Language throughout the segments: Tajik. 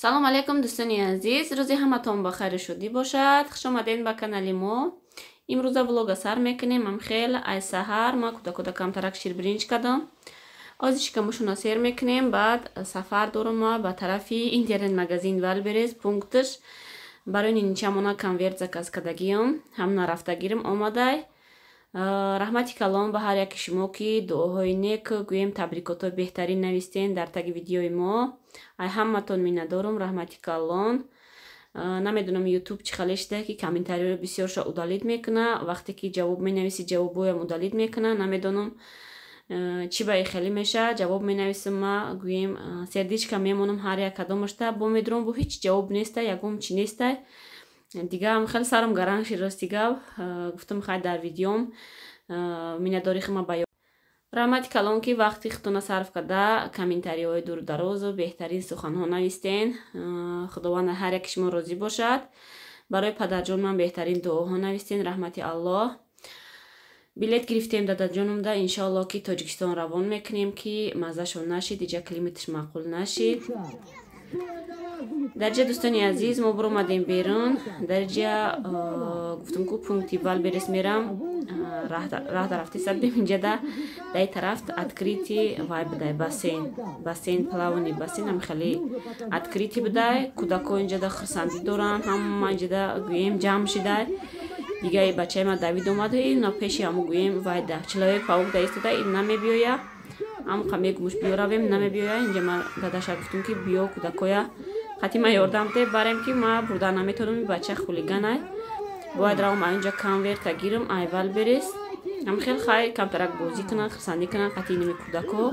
Салом алейкум, дӯстони азиз, рӯзи ҳаматон ба хайру шодӣ бошад. Хуш омадед ба канали мо. Имрӯза влога сар мекунем. Ам хел ай саҳар ма кӯдакода камтарак ширбиринҷ кардам. Ози шикамушона сер мекунем, баъд сафар дорам ма ба тарафи интернет-магазин Вайлдберриз, пунктш барои ниничамона конверт заказ кардагиам, ҳамна рафта гирим омадай. Раҳмати калон ба ҳар яки шумо, ки дуоҳои нек, гӯем, табрикотҳои беҳтарин навистен дар таги видеои мо. Ай ҳаматон миннатдорум, раҳмати калон. Намедонам, Ютуб чӣ хеле шуда, ки комментариёро бисёрша удалить мекуна, вақте ки ҷавоб менависӣ, ҷавобҳоям удалить мекуна. Намедонам, чӣ ба хеле меша. Ҷавоб менависам ма, гӯем, сердечко мемонам ҳар як кадомашта, бо медурам, бо ҳеҷ ҷавоб неста, ягон чӣ неста. Дигаам хеле сарам гаранг шид, рости гап. Гуфтам, хай, дар видеом миннатдории худма баён. Раҳмати калон, ки вақти худтона сарф карда, комментариҳои дурдарозу беҳтарин суханҳо навистен. Худованд ҳар яки шумо розӣ бошад. Барои падарҷонман беҳтарин дуоҳо навистен, раҳмати Аллоҳ. Билет гирифтем дадаҷонумда, иншоалло, ки Тоҷикистон равон мекунем, ки маззашон нашид, иҷа климатш маъқул нашид. Дар ҷа, дӯстони азиз, мо биромадем берун. Дар ҷа гуфтам, ку пункти Вайлдберриз мерам, раҳ дарафти сабдем. Инҷада даи тараф открытый вай будай, бассейн, бассейн, плавательный бассейн ам хеле открытый будай. Кӯдако инҷада хурсандӣ доранд, ҳама инҷада, гӯем, ҷамъ шидай. Дигаи бачаи ма давид омаду ина пеши ҳаму, гӯем, вайда человек паук да истода, ин намебиёя. Амқа мегумуш, биё равем, намебиёя. Инҷа ма дадаша гуфтум, ки биё, кӯдакоя қати ма ёрдам де, барем, ки ма бурда наметонам, бача хулиганай. Бояд равам инҷа конверта гирам ай Вайлдберриз. Ам хел хай камтарак бозӣ кунанд, хурсандӣ кунанд қати инами кӯдако.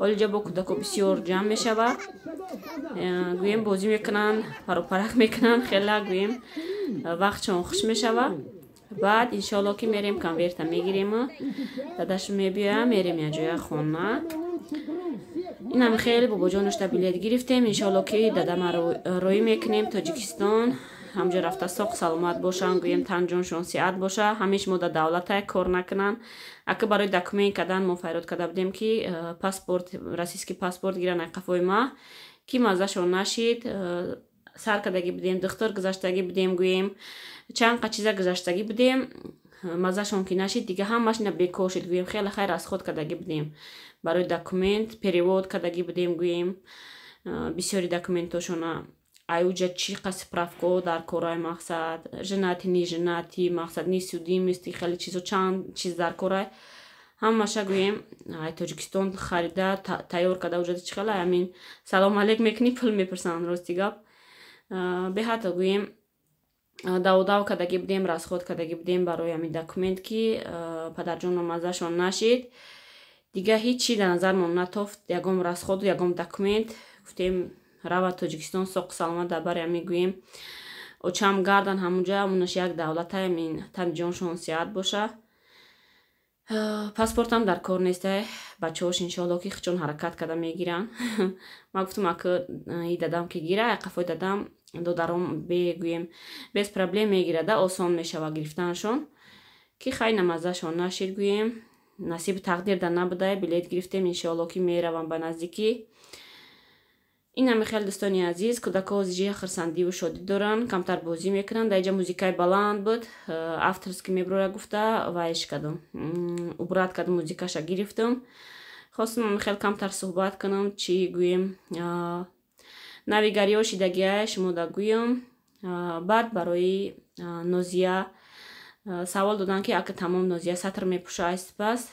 Олиҷа бо кӯдако бисёр ҷамъ мешавад, гӯем, бозӣ мекунанд, паропарак мекунанд, хела, гӯем, вақтшон хуш мешавад. Баъд, иншоалло, ки мерем, конверта мегирему дадашу мебиёям, мерем якҷоя хона. Инам хеле бобоҷонушта билет гирифтем, иншоалло, ки дадама роӣ мекунем Тоҷикистон. Ҳамҷо рафта соқ саломат бошанд, гӯем, танҷоншон сиҳат боша. Ҳамеш мо дар давлата кор накунанд. Ака барои документ кардан мо файрод карда будем, ки паспорт, российский паспорт гиранд ай қафои ма, ки маззашон нашид. Сар кардагӣ будем, духтур гузаштагӣ будем, гӯем, чанд қа чиза гузаштагӣ будем, маззашон ки нашид, дига ҳамаш ина бекор шид. Гӯем, хеле хайр расход кардагӣ будем барои документ, перевод кардагӣ будем, гӯем, бисёри документошона. Аюҷа чӣ қа справкаҳо дар корай, мақсад, женатый, не женатый, мақсад, несудимости, хеле чизо, чанд чиз дар корай, ҳамаша, гӯем, ай Тоҷикистон харида тайёр карда. Уҷа чӣ хела амин салом алейк мекунӣ, пул мепурсанд. Рости гап, беҳад, гӯем, даводав кардагӣ будем, расход кардагӣ будем барои ҳамин документ, ки падарҷонро маззашон нашид. Дига ҳеҷ чи дар назармон натофт, ягон расходу ягон документ. Гуфтем, рава Тоҷикистон соқ саломат, дар бари ҳамин, гӯем, очам гардан ҳамунҷа, ҳамунаш як давлата, амин таниҷоншон сиҳат боша. Паспортам дар кор нестай, бачаҳош, иншоалло, ки хичон ҳаракат карда мегиранд. Ма гуфтам, ака и дадам ки гира, қафои дадам додаром, бегӯем, без проблем мегирада, осон мешава гирифтанашон. Ки хай намаззашон нашид, гӯем, насиби тақдир дар набудай. Билет гирифтем, иншоалло, ки меравам ба наздикӣ. Ин ҳами хел, дӯстони азиз, кӯдакҳо зиҷи хурсандиву шодӣ доранд, камтар бозӣ мекунанд. Дар иҷа музикаи баланд буд, авторский меброра гуфта, вайш кардам, убрать кардам, музикаша гирифтам. Хостам ҳами хел камтар суҳбат кунам, чӣ гӯем, навигариҳо шидагиай шумо да гӯям. Баъд барои Нозия савол доданд, ки ака тамом Нозия сатр мепӯша айспас.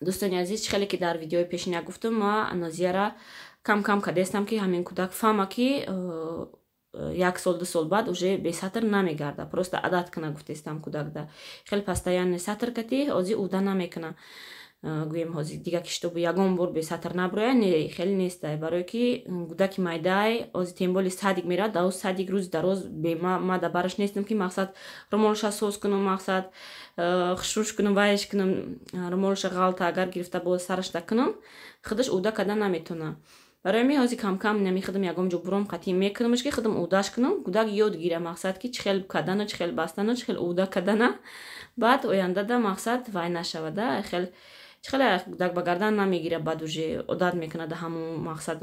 Дӯстони азиз, чӣ хеле ки дар видеои пешина гуфтам, ма Нозияра кам кам кардестам, ки ҳамин кӯдак фаҳма, ки як сол, 2 сол баъд уже бесатр намегарда. Просто адат кана гуфтестам кӯдакда. Хеле постоянно сатр кати ҳозир уда намекуна. Гӯем, ҳозир дига киштобу ягон бор бесатр наброя, не, хеле нестай, барое ки кӯдаки майдай ҳозир, тем более садик меравад. Дар садик рӯзи дароз ма дар бараш нестам, ки, мақсад, румолша соз кунам, мақсад, хушрӯш кунам, вайш кунам, румолша ғалта агар гирифта боз сарашда кунам, худаш уда карда наметавона. Барои ҳамин ҳозир камкам нами худам ягон ҷо буром, қатъӣ мекунамаш, ки худам удаш кунам, кӯдак ёд гира, мақсад, ки чӣ хел кардана, чӣ хел бастана, чӣ хел уда кардана. Баъд ояндада, мақсад, вай нашавада хел. Чӣ хеле кӯдак ба гардан намегира, баъд уже одат мекунад да ҳамун мақсад,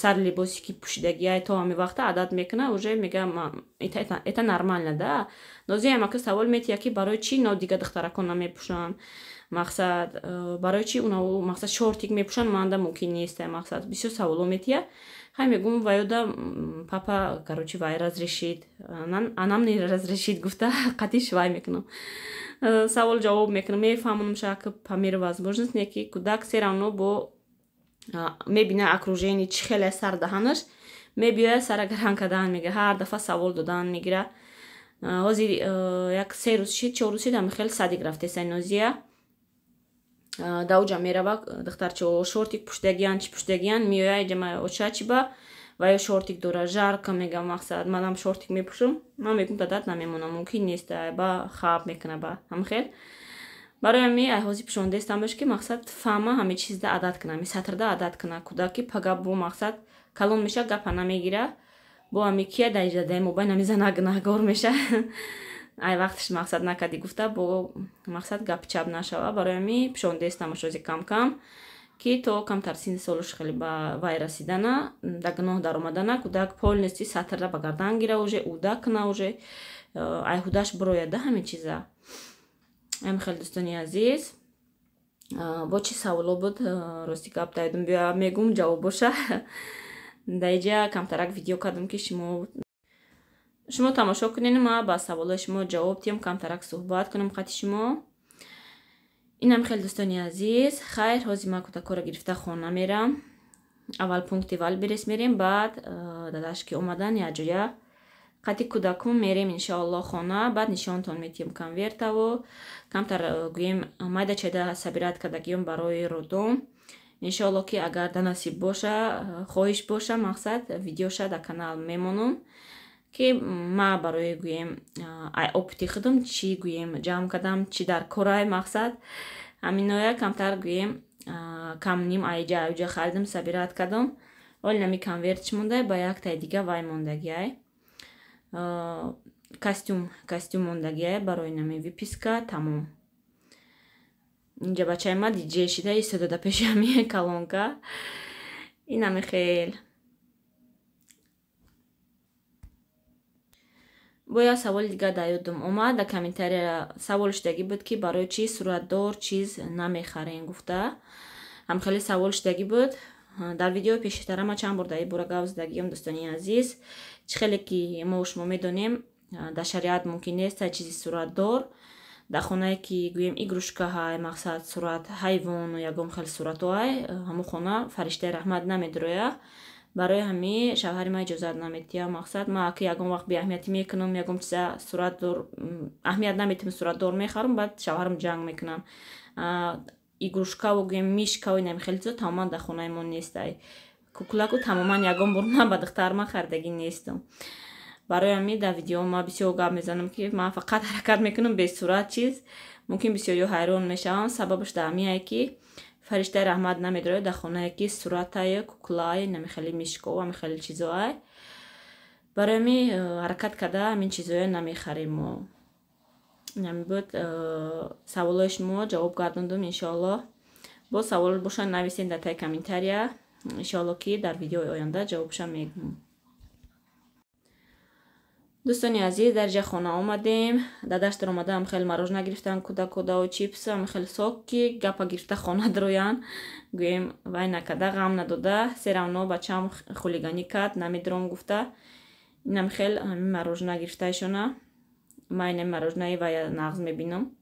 сар либосе ки пӯшидагиай то ҳамин вақта одат мекуна, уже мега, это нормально да. Нозиям ака савол метия, ки барои чӣ но дига духтаракон намепӯшанд, мақсад, барои чӣ уна мақсад шортик мепӯшанд, манда мумкин нест, мақсад, бисёр саволо метия. Хай, мегум, ваёда папа, короче, вай разрешит, а нам не разрешит гуфта, қатиш вай мекунам, савол ҷавоб мекунам, мефаҳмонам шак по мере возможность. Не ки кӯдак всё равно бо мебина окружение чӣ хеле, сар даҳанаш мебиёяд, сара гаран кардан мегира, ҳар дафъа савол додан мегира. Ҳозир як 3 рӯз шид, 4 рӯз шид, ами хел садик рафтеса Нозия. Дар мерава, духтарчао шортик пӯшидагиян, чӣ пӯшидагиян, меоя иҷама, оча, чӣ ба ва ё шортик дора, жарко мегам, мақсад, манам шортик мепӯшам. Ман мегум, дадат намемонам, мумкин нест, ба хаб мекуна ба ҳамхел. Барои ҳами ай ҳозир пӯшондаистамаш, ки мақсад фаҳма, ҳами чизда адат куна, ҳами сатрда адат куна кӯдак, ки пага бо мақсад калон меша, гапа намегира, бо ҳами кия даи мобайн ҳами зана гунаҳгор меша, ай вақташ мақсад накардӣ гуфта, бо мақсад гапи чап нашава. Барои ҳами пӯшондаистамаш ҳозир кам-кам, ки то камтар синни солуш хеле ба вай расидана, да гуноҳ даромадана, кӯдак полностью сатрда ба гардан гира, уже уда куна, уже ай ҳудаш бирояда ҳамин чиза. Ами хеле, дӯстони азиз, бо чӣ саволо буд, рости гап дайдум, биё мегум ҷавоб боша. Даиҷа камтарак видео кардам, ки шумо тамошо кунед, ма ба саволои шумо ҷавоб диҳам, камтарак суҳбат кунам қати шумо. Инам хеле, дӯстони азиз. Хайр, ҳозир ман кӯдакҳоро гирифта хона мерам. Аввал пункти Вайлдберриз мерем, баъд дадаш ки омадан, якҷоя қати кӯдакум мерем, иншоалло, хона. Баъд нишонтон метиҳем конвертаву камтар гӯем майда чайда собирать кардагиём барои роддом. Иншоалло, ки агар да насиб боша, хоҳиш боша, мақсад, видеоша дар канал мемонам, ки ма барои гӯем ай опыти худам чӣ гӯем ҷамъ кардам, чӣ дар корай, мақсад, ҳаминоя камтар гӯем камним айҷа айҷа харидам, собирать кардам. Оли нами конверт чӣ монда, ба яктаи дига вай мондагиай, костюм мондагиай барои нами выписка, тамом. Инҷа бачаи ма диҷей шида истода пеши ҳами колонка. Инами хел. Бо як саволи дигар дар ёдам омад, дар комментария савол шудагӣ буд, ки барои чӣ суратдор чиз намехарем гуфта, ҳам хеле савол шудагӣ буд. Дар видеои пештара ма чанд бор дар ин бора гап задагиём, дӯстони азиз. Чӣ хеле ки мо шумо медонем, дар шариат мумкин нест чизи суратдор дар хонае ки гӯем игрушка ҳай, мақсад, сурат ҳайвону ягон хел суратҳоай, ҳамун хона фариштаи раҳмат намедроя. Барои ҳами шавҳари ман иҷозат наметиҳам. Мақсад, ма ки ягон вақт беаҳамиятӣ мекунам, ягон чиза суратдор аҳамият наметиҳам, суратдор мехарам, баъд шавҳарам ҷанг мекунам. Игрушкаву гӯем мишкаву инами хеле чизо тамоман дар хонаи мо нестай. Куклаку тамоман ягон бор ман ба духтарма харидагӣ нестам. Барои ҳами дар видео ма бисёр гап мезанам, ки ман фақат ҳаракат мекунам бесурат чиз. Мумкин бисёриё ҳайрон мешавам, сабабаш дар ҳамиае, ки фариштаи раҳмат намедорад дар хонае ки суратае, куклае, нами хеле мишко, ами хеле чизоай. Барои ҳами ҳаракат карда ҳамин чизоя намехарем мо. Инами буд саволои шумо, ҷавоб гардондум, иншоалло. Боз савол бошад, нависен дар таи комментария, иншоалло, ки дар видеои оянда ҷавобша мегӯм. Дӯстони азиз, дар ҷа хона омадем. Дадаш даромадаам, хеле мороженое гирифтан кӯдакодау чипсам, хеле сок, ки гапа гирифта хона дароян, гӯем вай накарда, ғам надода, всё равно бачаам хулиганӣ кард, намедором гуфта, инам хел ҳамин мороженое гирифтаишона. Ма инами мороженое вая нағз мебинам,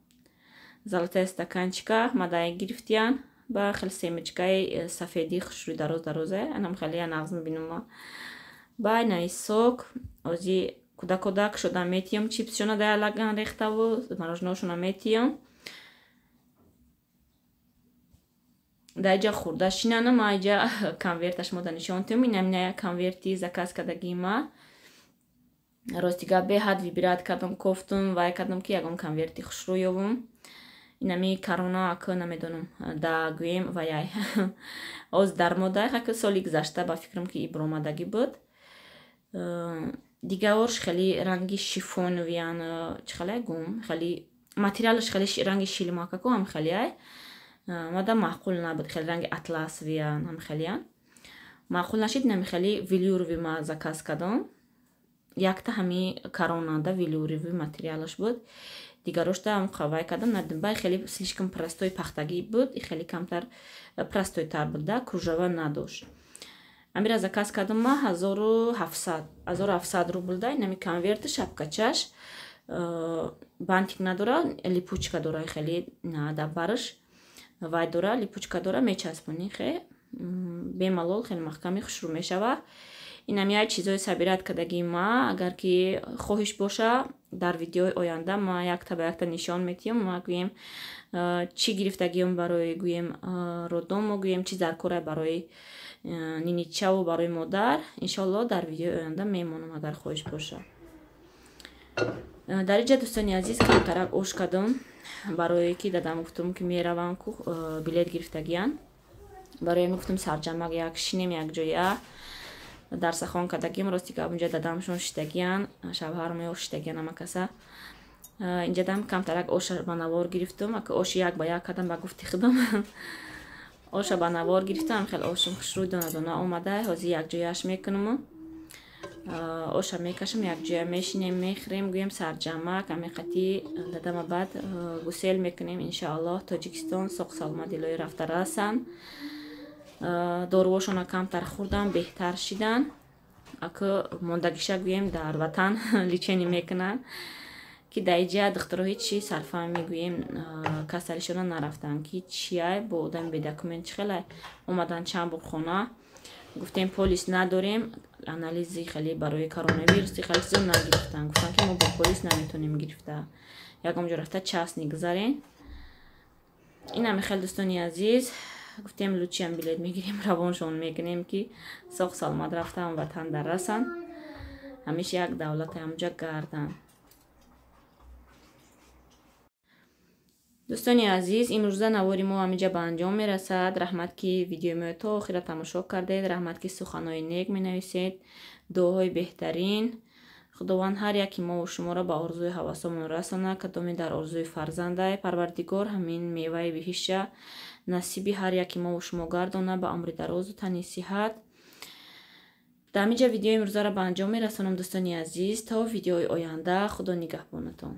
золотая стаканчика мадай гирифтиян, ба хел семечкаи сафеди хушрӯи дароз дарозе, анам хеле я нағз мебинам ма. Ба инаи сок ози кӯдакодак шуда метиём, чипсшона дар лаган рехтаву мороженое метиём. Дар иҷа хурда шинана, ма иҷа конверташ мода нишон тиём. Инамина конверти заказ кардагии ма. Рости гап, беҳад выбирать кардам, кофтум, вай кардам, ки ягон конверти хушрӯ ёвум. Инами корона ака намедонам да гӯем ваяй оз дар мода, хаки соли гузашта ба фикрам, ки ибромадагӣ буд. Дигаорш хеле ранги шифоновиян, чӣ хеле гум, хеле материалаш хеле ранги шилмакаку ҳам хелеай. Мада маъқул набуд, хеле ранги атласвиян, ҳам хелиян. Маъқул нашид, нами хеле велюрови ма заказ кардам. Якта ҳами коронада велюрови материалаш буд. Дигарошта ҳам қавай кардам, надидам. Бай хеле слишком простой пахтагӣ буд, и хеле камтар простойтар буд, да, кружава надошт. Амира заказ кардам ма 1700 рубл да, инами конверти шапкачаш бантик надора, липучка дора, хеле дар бараш вай дора, липучка дора, мечаспонӣ, хе бемалол хеле маҳками хушрӯ мешава. Инам як чизои собирать кардагии ма, агар ки хоҳиш боша, дар видеои оянда ма якта ба якта нишон метиҳам, ма гӯем чӣ гирифтагиам барои гӯем роддому, гӯем чӣ даркора барои ниничаву барои модар. Иншоалло дар видеои оянда мемонам, агар хоҳиш боша. Дар инҷа, дӯстони азиз, камтарак ош кардам, барое ки дадам гуфтам ки меравам ку билет гирифтагиян. Барои гуфтам сарҷамак як шинем якҷоя. Дарсахон кардагим, рости гап унҷа дадамшон шиштагиян, шавҳармоё шиштагиян ҳама каса. Инҷа дам камтарак оша ба навор гирифтам, ака оши як ба як кардам ба гуфти худам. Оша ба навор гирифтам, хеле ошам хушрӯй дона дона омада, ҳозир якҷояш мекунам. Оша мекашам, якҷоя мешинем, мехӯрем, гӯем сарҷамак, ҳамиқати дадама баъд гусел мекунем, иншоаллоҳ. Тоҷикистон соқ саломат илоҳӣ рафта расанд. Доруҳошона камтар хӯрдан, беҳтар шидан. Ака мондагиша гӯем дар ватан лечение мекунанд, ки дар иҷа духтаро ҳеҷ сарфаҳм мегӯем касалишона нарафтанд, ки чияй бо одами бедокумент чӣ хеле омадан чанд бор хона. Гуфтем полис надорем, анализи хеле барои коронавируси хеле чизо нагирифтанд. Гуфтанд ки мо бо полис наметонем гирифта, ягон ҷо рафта частный гузарен. Инами хеле, дӯстони азиз, гуфтем лучиам билет мегирем, равоншон мекунем, ки соқ саломат рафтан ватан дар расанд, ҳамеша як давлате ҳамҷа гарданд. Дӯстони азиз, имрӯза навори мо ҳаминҷа ба анҷом мерасад. Раҳмат, ки видеои моро то охира тамошо кардед. Раҳмат, ки суханҳои нек менависед, дуоҳои беҳтарин. Худованд ҳар яки мову шуморо ба орзуи ҳавасомон расонад, кадоме дар орзуи фарзандай. Парвардигор ҳамин меваи биҳишта насиби ҳар яки мову шумо гардонад ба умри дарозу тани сиҳат. Дар ҳаминҷа видеои имрӯзаро ба анҷом мерасонам, дӯстони азиз. То видеои оянда Худо нигаҳбонатон.